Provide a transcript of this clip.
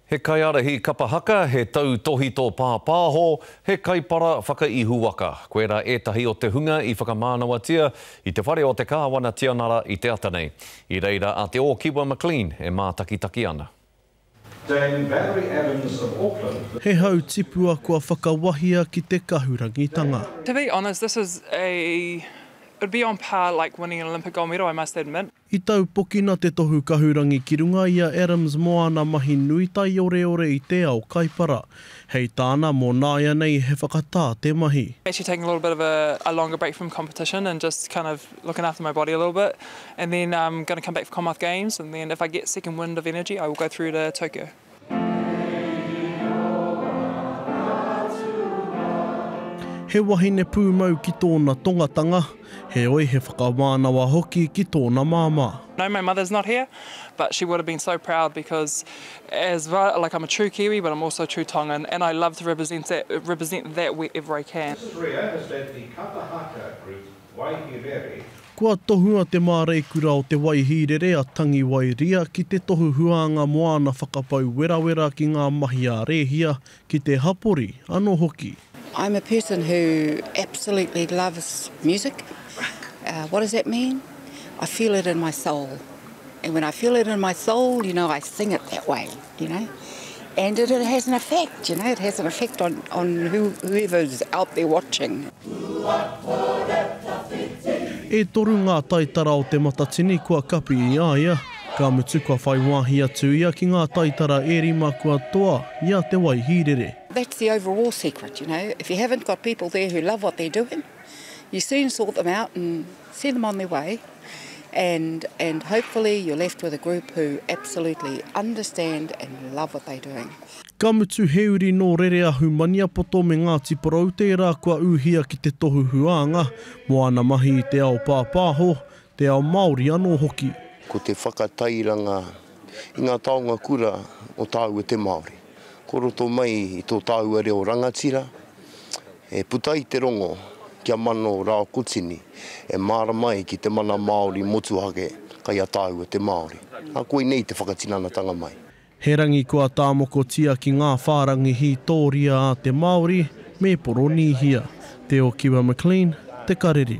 He kaiārahi kapa haka, he tautōhito pāpāho, he kaipara whakaihuwaka. Koirā ētahi o te hunga i whakamānawatia i te whare o te Kāwana Tianara i te ata nei. I reira a Te Ōkiwa McLean e mātakitaki ana. Dame Valerie Adams of Auckland. He hau tipua kua whakawahia ki te kahurangitanga. To be honest, this is a it would be on par like winning an Olympic gold medal, I must admit. I taupokina te tohu kahurangi ki runga i a Adams mō ana mahi nui taioreore i te ao kaipara. Hei tāna, mō nāianei he whakatā te mahi. Actually taking a little bit of a a longer break from competition and just kind of looking after my body a little bit and then I'm gonna come back for Commonwealth Games and then if I get second wind of energy I will go through to Tokyo. He wahine pūmau ki tōna tongatanga, heoi he whakamānawa hoki ki tōna māmā. No my mother's not here but she would have been so proud because as well like I'm a true Kiwi but I'm also a true Tongan and I love to represent that represent that wherever I can. Mrs Rea has led the kapa haka group Waihirere. Kua tohua te māreikura o Te Waihīrere a Tangiwai Ria ki te tohu huānga moana whakapau werawera ki ngā mahi ā-rēhia, ki te hapori anō hoki. I'm a person who absolutely loves music. What does that mean? I feel it in my soul. And when I feel it in my soul, you know, I sing it that way, you know. And it, it has an effect, you know, it has an effect on, on who, whoever's out there watching. E toru ngā taitara o Te Matatini kua kapi i a ia, ka mutu kua whai wāhi atu ia ki ngā taitara e rima kua toa i a Te Waihīrere. That's the overall secret, you know, if you haven't got people there who love what they're doing, you soon sort them out and send them on their way and, and hopefully you're left with a group who absolutely understand and love what they're doing. Ka mutu he uri nō Rereahu Maniapoto me Ngāti Porou tērā kua ūhia ki te tohu huānga mō ana mahi i te ao pāpāho, te ao Māori anō hoki. Ko te whakatairanga i ngā taonga kura o tāua te Māori. Ko roto mai i tō tāua reo rangatira, e puta ai te rongo kia mano rākotini e mārama ai ki te mana Māori motuhake kai a tāua te Māori. Ā, koinei te whakatinanatanga mai. He rangi kua tāmokotia ki ngā whārangi hītōria a te Māori me Poronīhia. Te Okiwa McLean, Te Karere.